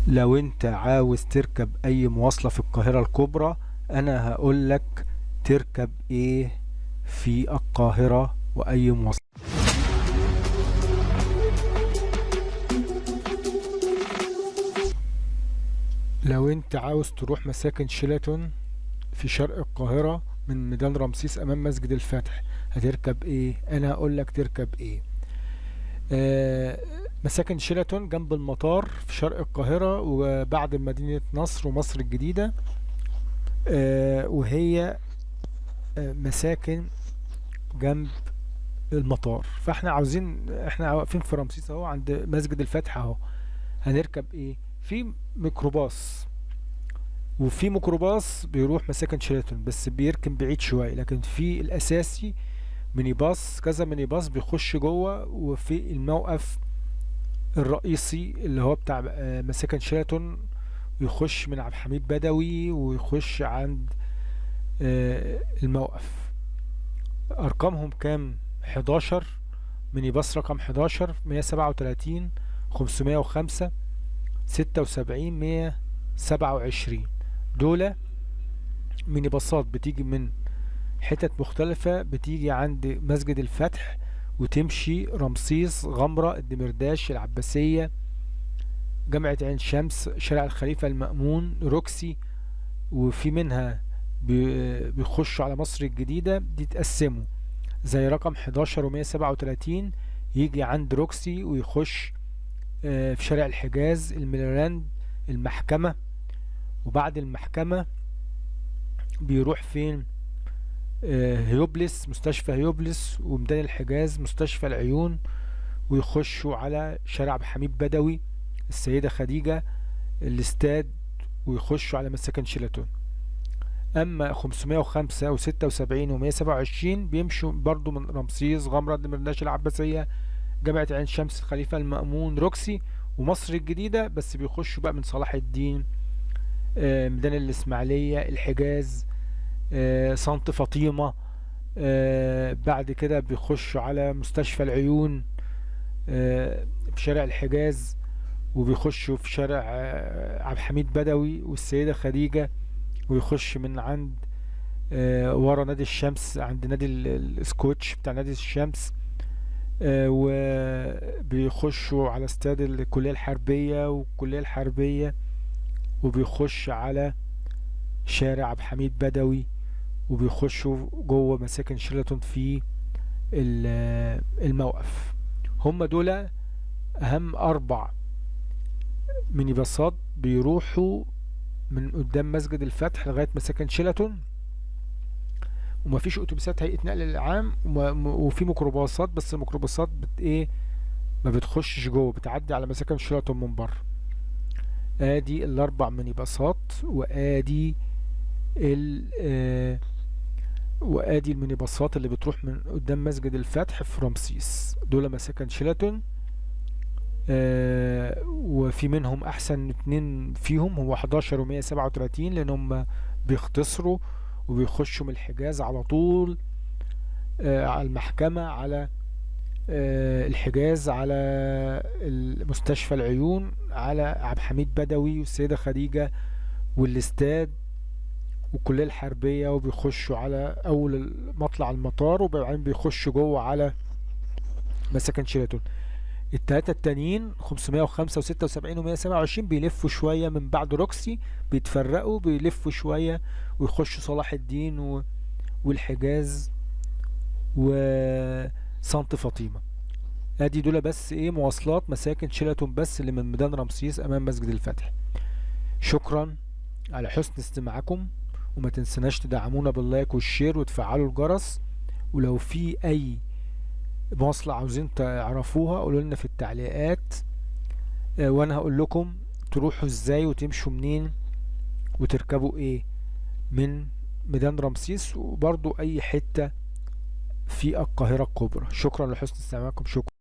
لو انت عاوز تركب اي مواصلة في القاهرة الكبرى، انا هقولك تركب ايه في القاهرة واي مواصلة. لو انت عاوز تروح مساكن شيلاتون في شرق القاهرة من ميدان رمسيس امام مسجد الفتح، هتركب ايه؟ انا هقولك تركب ايه. مساكن شيلاتون جنب المطار في شرق القاهرة وبعد مدينة نصر ومصر الجديدة، وهي مساكن جنب المطار. فاحنا عاوزين، احنا واقفين في رمسيس اهو عند مسجد الفتح اهو، هنركب ايه؟ في ميكروباص، وفي ميكروباص بيروح مساكن شيلاتون بس بيركن بعيد شوية، لكن في الاساسي ميني باص، كذا ميني باص بيخش جوه. وفي الموقف الرئيسي اللي هو بتاع مساكن شيلاتون، ويخش من عبد الحميد بدوي ويخش عند الموقف. ارقامهم كام؟ 11 ميني باص رقم 11، 137، 505، 76، 127. دول ميني باصات بتيجي من حتت مختلفة، بتيجي عند مسجد الفتح وتمشي رمسيس، غمرة، الدمرداش، العباسية، جامعة عين شمس، شارع الخليفة المأمون، روكسي، وفي منها بيخشوا على مصر الجديدة. دي تقسموا زي رقم 11 و137 يجي عند روكسي ويخش في شارع الحجاز، الميرلاند، المحكمة، وبعد المحكمة بيروح فين؟ هيوبلس، مستشفى هيوبلس، وميدان الحجاز، مستشفى العيون، ويخشوا على شارع عبد الحميد بدوي، السيدة خديجة، الاستاد، ويخشوا على مساكن شيلاتون. اما 505 و76 و127 بيمشوا برضو من رمسيس، غمرة، دمرداش، العباسية، جامعة عين شمس، الخليفة المأمون، روكسي، ومصر الجديدة، بس بيخشوا بقى من صلاح الدين، ميدان الإسماعيلية، الحجاز، سانت فاطمة، بعد كده بيخشوا على مستشفى العيون، في شارع الحجاز، وبيخشوا في شارع عبد الحميد بدوي والسيدة خديجة، ويخش من عند ورا نادي الشمس، عند نادي السكوتش بتاع نادي الشمس، وبيخشوا على استاد الكلية الحربية والكلية الحربية، وبيخش على شارع عبد الحميد بدوي، وبيخشوا جوه مساكن شيلاتون في الموقف. هم دول اهم 4 ميني باصات بيروحوا من قدام مسجد الفتح لغاية مساكن شيلاتون، ومفيش اتوبيسات هيئة نقل العام، وفي ميكروباصات، بس الميكروباصات ايه ما بتخشش جوه، بتعدي على مساكن شيلاتون من بره. ادي الاربع ميني باصات، وادي الميني باصات اللي بتروح من قدام مسجد الفتح في رمسيس، دول مساكن شيلاتون. وفي منهم احسن 2 فيهم هو 11 و137، لان هم بيختصروا وبيخشوا من الحجاز على طول، على المحكمة، على الحجاز، على مستشفى العيون، على عبد الحميد بدوي والسيدة خديجة والاستاد والكلية الحربية، وبيخشوا على أول مطلع المطار، وبعدين بيخشوا جوه على مساكن شيلاتون. التلاتة التانيين 505 و76 و127 بيلفوا شوية من بعد روكسي، بيتفرقوا، بيلفوا شوية ويخشوا صلاح الدين والحجاز وسانت فاطمة. ادي دول بس ايه مواصلات مساكن شيلاتون بس اللي من ميدان رمسيس امام مسجد الفتح. شكرا على حسن استماعكم، وما تنسناش تدعمونا بال like وال share وتفعلوا الجرس، ولو في اي مواصلة عاوزين تعرفوها قولوا لنا في التعليقات، وانا هقول لكم تروحوا ازاي وتمشوا منين وتركبوا ايه من ميدان رمسيس وبرضو اي حتة في القاهرة الكبرى. شكرا لحسن استماعكم. شكرا.